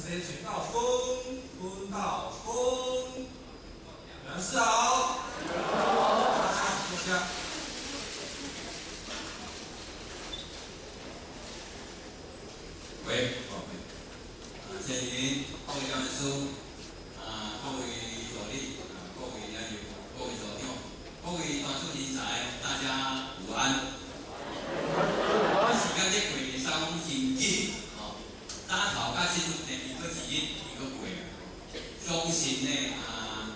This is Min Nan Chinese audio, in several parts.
间请道公，温道公，老师好。好，坐下。喂，好，谢谢您，各位教师，啊，各位助理，啊，各位领袖，各位组長，各位大出人才，大家午安。時間這過會使講真緊，吼，早頭到這陣呢，伊閣一日，伊閣過啊。相信呢，啊，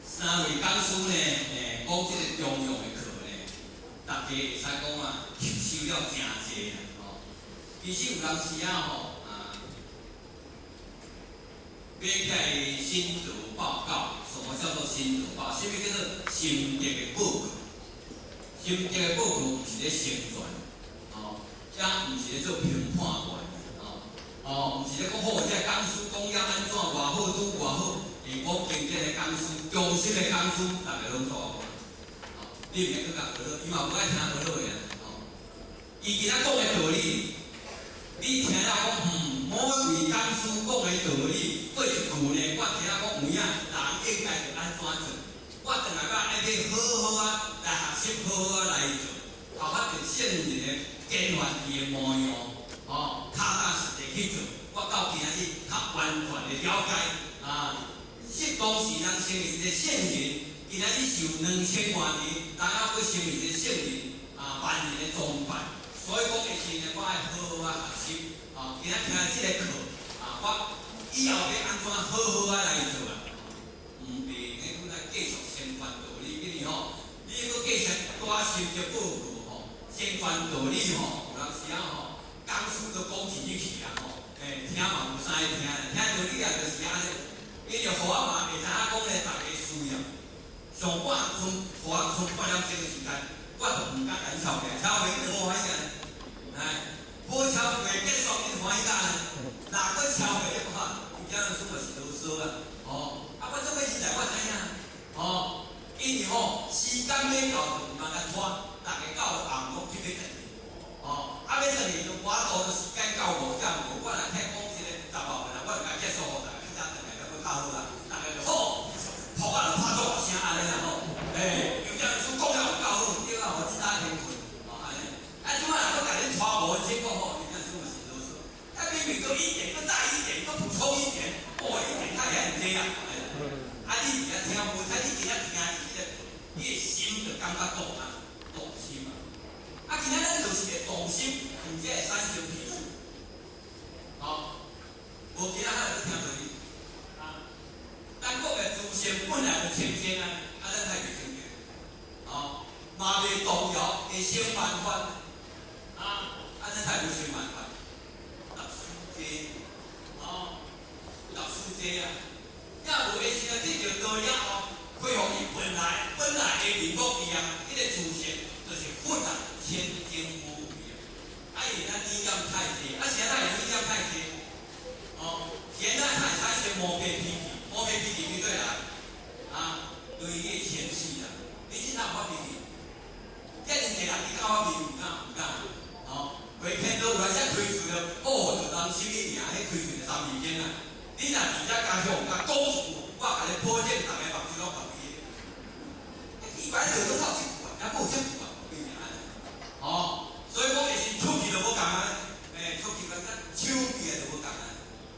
三位講師呢，講這個重要的課呢，大家會使講啊，吸收了誠濟啦，吼。其實有當時啊，吼，啊，買起來心得報告，什麼叫做心得報告？什麼叫做心得的報告？心得的報告毋是咧宣傳，吼，也毋是咧做評判員，吼，哦，毋是咧講好，這個講師講了按怎偌好，拄偌好，會講經典的講師，忠心的講師，逐家攏錯過，吼，你毋免去共學落，伊嘛無愛聽學落的，吼，伊今仔講的道理。你聽了講，某一位講師講的道理，過一句呢，我聽了講有影，人應該著按怎做？我轉來我愛欲好好啊來學習，好好啊來做，效法著聖人的典範伊的模樣，哦，腳踏實地去做。我到今仔日較完全的了解啊，適當時人成為一個聖人，今仔日壽2000外年，人猶閣成為一個聖人啊，萬人的崇拜。所以講，會時呢，我愛好好啊學習，哦，今仔聽這個課，啊，我以後欲按怎好好啊來做啊？毋袂用閣來繼續宣傳道理，因為吼，你閣繼續帶心得報告吼，宣傳道理吼，有當時啊吼，講師都講一日去啊吼，聽嘛無啥愛聽，聽道理啊就是按呢，因為予我嘛袂知影講咧，逐家需要。上半剩予我剩半點鐘時間，我就毋敢共你吵架，吵袂你就無歡喜啊！哎，無超過結束，你歡喜甲呢？若閣超過你看，伊這樣說嘛是囉嗦啊！哦，啊，我這個時代我知影，哦，因為吼時間欲到就毋通共拖，逐家到暗攏去欲轉去，哦，啊欲轉去就我度的時間到5點5，我若聽講這個10外分啊，我就共結束，予逐家較早轉來，閣較好啦。逐家就好，噗仔就拍足大聲按呢啦吼，欸，有這樣說講了有夠好，對啊，予你早先睏，哦按呢。啊，這擺若閣共恁拖5分鐘講吼，你這樣說嘛是囉嗦。啊，明明閣一點，閣再一點，閣補充一點，哦，一點太遐爾濟啊！啊，你佇遐聽無使，你今仔聽是這個，你的心就感覺動啊，動心啊。啊，今仔咱就是會動心，毋才會產生脾氣。吼，無今仔咱就聽道理。啊，咱國的祖先本來就清淨啊，啊，咱太袂清淨。吼，嘛袂動搖，會生麻煩。啊，啊，咱太無生麻煩。讀書濟，哦，讀書濟啊。也無會時啊，得著道了後，恢復伊本來的面目伊啊，彼個自性就是佛啊，清淨無為啊。啊，因為咱意念太濟，啊，是按怎會意念太濟？哦，是按怎會產生毛病脾氣？毛病脾氣佇佗來？啊，對你的前世啊，你這哪有發脾氣？遮爾濟人，你敢發脾氣？毋敢，毋敢。哦，袂騙到有來遮開喙了，哦，就當心理爾，彼開喙就三字經啊。你若佇遮共向共講一句，我共你保證，逐家目睭攏合開的。奇怪，就都透這句啊，猶閣有這句啊，變成按呢。哦，所以講會時出去就無仝啊，欸，出去感覺手臂就無仝啊。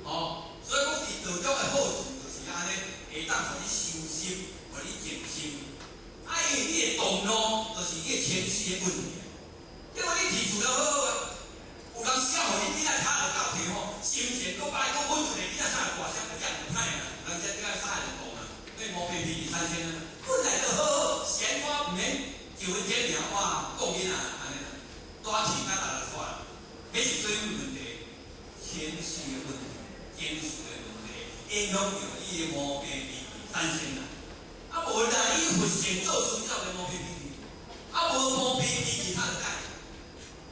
哦，所以講佇道中的好處就是按呢，會當予你修心，予你靜心。啊，因為你的動怒，就是你的前世的問題。因為你提出了好好啊，有人寫予你，你若跤就到提吼，心情閣歹，閣穩出來，你若啥大聲，閣遮爾歹啊，人家這個啥就講啊，你毛病脾氣產生啊，本來就好好，閒話毋免1分鐘爾，哇，講囡仔按呢啦，大氣甲逐個出來，彼是啥物問題？前世的問題，前世的問題，影響著你的毛病脾氣產生啦。啊，無啦，你佛性做事，你怎會毛病脾氣？啊，無毛病脾氣，他就改。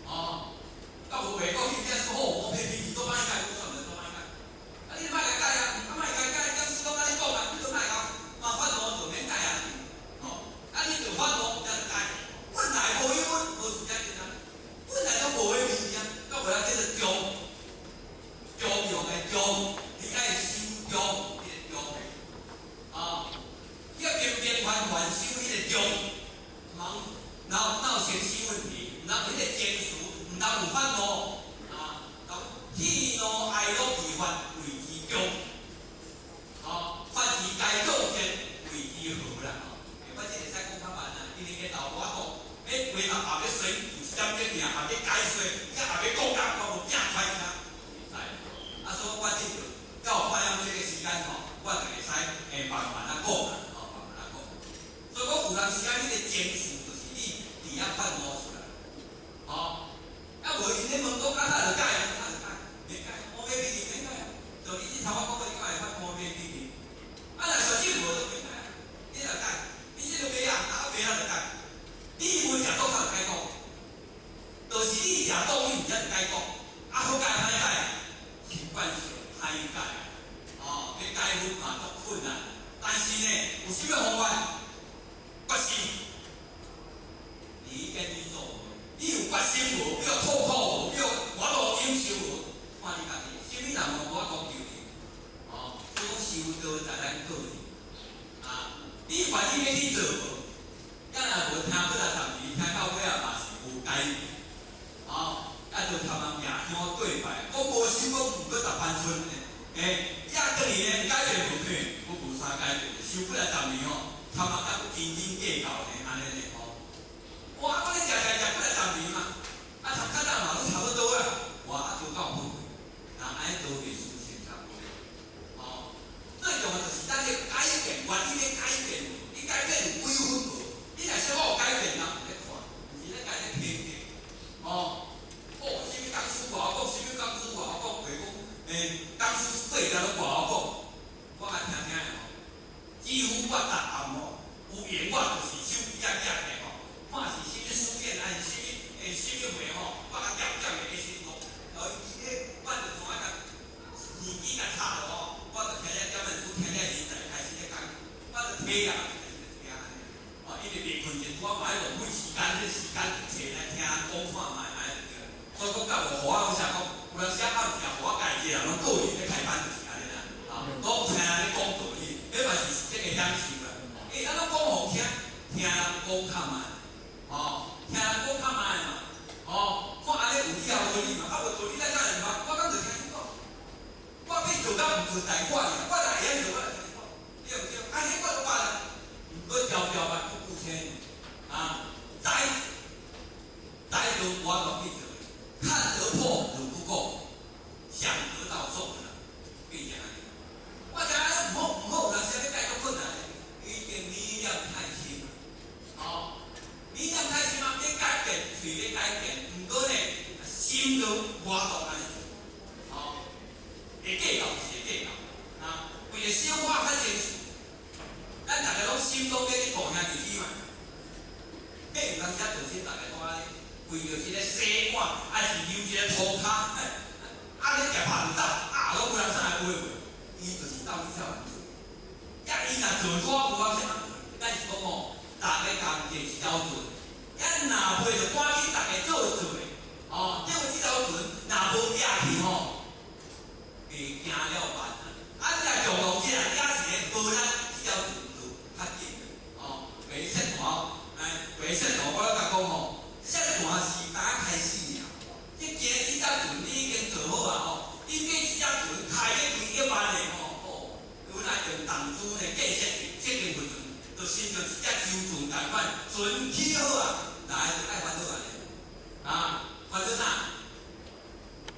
哦，到有話講，你這說好，毛病脾氣做歹改，我算毋做歹改。啊，你莫共改啊，啊莫共改，講師講按呢講啊，你就莫共嘛發怒就免改啊。哦，啊你就發怒才就改。本來無彼阮，無事遮簡單。本來都無彼物件，到尾仔叫做中，中庸的中，你愛看你家己，啥物人嘛無法講求你，哦，所以講修道在咱個人，啊，你願意欲去做無？敢若無聽幾若十年，聽到尾仔嘛是無改變，哦，啊，就參人舉香對拜，講無修講毋過十番春呢，欸，也轉去呢改變無去，我無啥改變，修幾若十年吼，參人甲斤斤計較呢，按呢呢吼。哇，我咧食食食幾若十年嘛，啊，參較早嘛攏差不多啦，哇，啊，都夠好，那按呢都袂輸錢差不多，哦，最重要就是咱咧改變，願意咧改變，你改變有幾分無？你若小可有改變，人有咧看，毋是咧共你批評，哦，哦，啥物講師偌好講，啥物講師偌好講，袂講，欸，講師八個攏偌好講，我愛聽聽的吼，幾乎我逐暗吼，有閒我就是手機仔舉起吼，看是啥物書院，還是啥物欸啥物會吼，我較點點的咧先講，然後伊咧，我就怎啊共耳機共插落吼，我就聽遮點本書，聽遮人才開始咧講，我就聽啊，開始咧聽按呢，哦，因為袂睏前，我嘛愛浪費時間，彼時間揣來聽講看覓按呢就對。所以講較無予我有啥講，有當時暗時予我家己一個人攏個人咧開班就是按呢啦，啊，攏聽人咧講道理，彼嘛是這個享受啦。欸，咱攏講予聽，聽人講較慢，哦，聽人講較慢嘛，哦，看按呢有理抑無理嘛，啊無道理咱哪會毋捌？我敢就聽你講，我欲做甲毋存在我爾，我若會曉做，我就聽你講，對毋對？啊，彼我都捌啦，毋過條條捌句句聽，啊，知知就我落去做，看得破汝不夠，想得到做不能，變成按呢。我知影毋好毋好，有當時欲改足困難的，已經理念太深，哦，理念太深啊，欲改變，喙欲改變，毋過呢，心都無法度按呢做，哦，會計較是會計較，啊，為了小可較清楚，咱逐家攏心攏欲去顧兄弟姊嘛，彼有當時做親，逐家攏按呢，為著一個洗碗，還是留一個塗跤，啊，咧食飯就走，啊，攏無人啥會袂，伊就是鬥去遐來做。啊，伊若做，我無法啥，咱是講吼，逐家共坐一條船，咱若袂就趕緊逐家做做，哦，因為這條船若無壓去吼，會驚了辦啊！啊，你若強龍這也是咧，無咱這條船就較緊，哦，袂切斷，哎，袂切斷，我咧共講吼，切斷是剛開始爾，這今這條船你已經做好啊吼，你買這條船開咧幾億萬的吼，哦，有若用投資呢建設這間貨船，就親像一隻舟船仝款，船起好啊，來就愛煩惱按呢，啊，煩惱啥？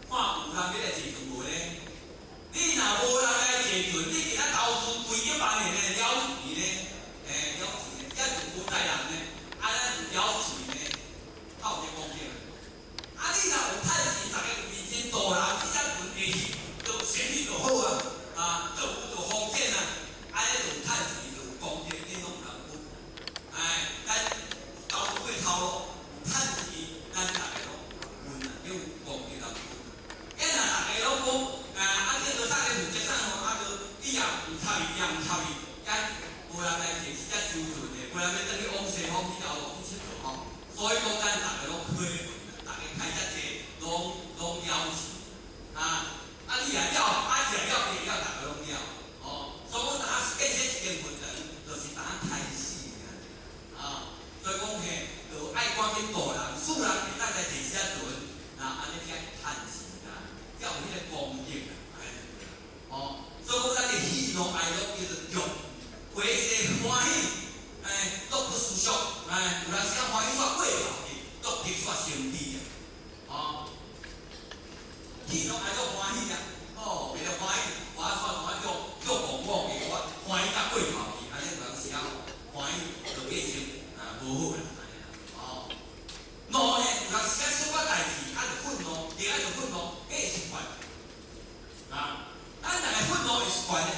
看有人欲來坐船無呢？你若無人來坐船，你今仔投資幾億萬的呢了錢呢？欸，了錢呢？這船無載人呢，啊，咱是了錢呢，較有這功德。啊，你若有趁錢，逐家有認真渡人，這隻船會去，就生意就好啊，啊，就有就風險啊，按呢就有趁錢，就有功德，恁攏有人分。哎，咱投資的頭路有趁錢，咱逐家攏分啊，有功德人分。啊，若逐家攏講，啊，啊，這個啥個負責啥吼，啊，就你也毋插伊，伊也毋插伊，咱無人來坐這隻舟船的，無人欲轉去往西方這條路去𨑨迌吼。所以講，咱逐家攏虧本，逐家開遮濟，攏攏了錢，啊，啊，你也了，啊，伊也了，伊也了，逐家攏了，哦。所以講，當建設一間佛堂，就是當開始爾，啊，所以講嘿，就愛趕緊渡人，使人會當來坐這隻船，啊，按呢才會趁錢啊，才有彼個功德啊，哦，所以講，咱的喜怒哀樂叫做欲，話是歡喜，哎，樂不思蜀，哎，有當時歡喜煞過頭去，樂極煞生悲啊，哦，喜怒哀樂歡喜啊，哦，為了歡喜，我煞怎啊叫叫戇某給我歡喜甲過頭去，按呢有當時啊，歡喜就變成啊無好啦，哦，怒呢，有當時啊小可代誌，啊就憤怒，第二就憤怒，彼會習慣，啊，咱若會憤怒會習慣呢，